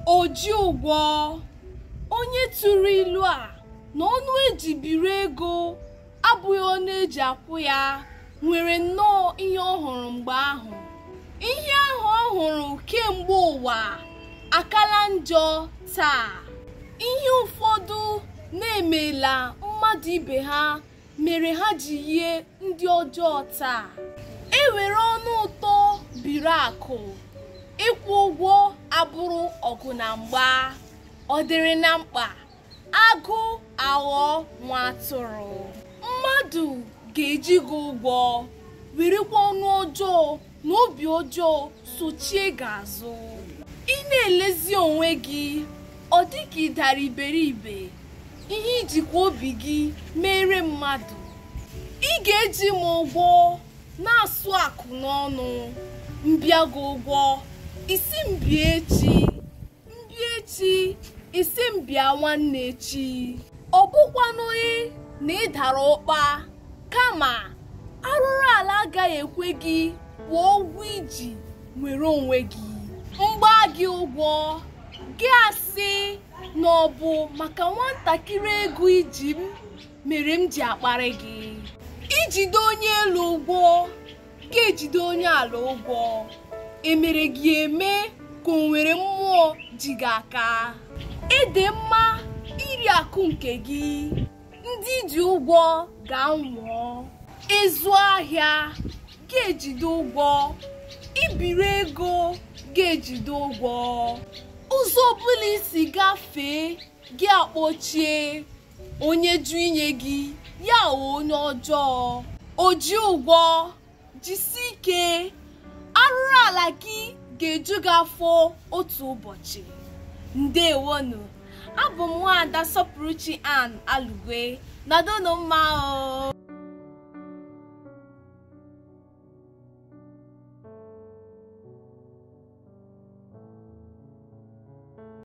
Oji ụgwọ. Onye tụrụ ilu a na ọnụ eji biri ego abụghị ọnụ eji akwụ ya nwere nnọọ ihe ọ hụrụ mgbe ahụ. Ihe ahụ ọ hụrụ kemgbe ụwa akala njọ taa. Ihe ụfọdụ na-emela mmadụ ibe ha mere ha ji yie ndị ọjọọ taa. E were ọnụ ụtọ biri akụ, ịkwụ ụgwọ abụrụ ọgụ na mgba. Ọ dịrị na mkpa, agụ aghọọ nwa atụrụ. Mmadụ ga-eji gị ụgwọ, werekwa ọnụ ọjọọ na obi ọjọọ sochie gị azụ. Ị na-elezi onwe gị, ọ dị ka ị dara iberibe, ihe ijikwa obi gị mere mmadụ. Ị ga-eji m ụgwọ na-asụ akụ n'ọnụ, mbịa gị ụgwọ, isi m bịa echi, mbịa echi, isi m bịa nwanne echi. Ọ bụkwanụghị na ị dara ụkpa, kama arụrụ ala agaghị ekwe gị kwụọ ụgwọ iji nwere onwe gị. Mgba gị ụgwọ, gị asị na ọ bụ maka nwatakịrị ego iji m mere m ji akparị gị. Ijide onye elu ụgwọ, gị ejide onye ala ụgwọ. Emere gị eme ka o nwere mmụọ ji gị aka. Ịdị mma iri akụ nke gị, ndị ji ụgwọ ga-anwụọ. Ịzụ ahịa, gị ejide ụgwọ. Ibiri ego, gị ejide ụgwọ. Ụzọ ọbụla isi gafee, gị akpọchie. Onye jụ inye gị, ya ghọọ onye ọjọọ. Oji ụgwọ, jisi ike. Arụrụ ala gị ga-eju gị afọ otu ụbọchị. Ndewonu. Abụ m Nwaada Sọpụrụchi Ann Alugwe. Nọdụnụ mma o.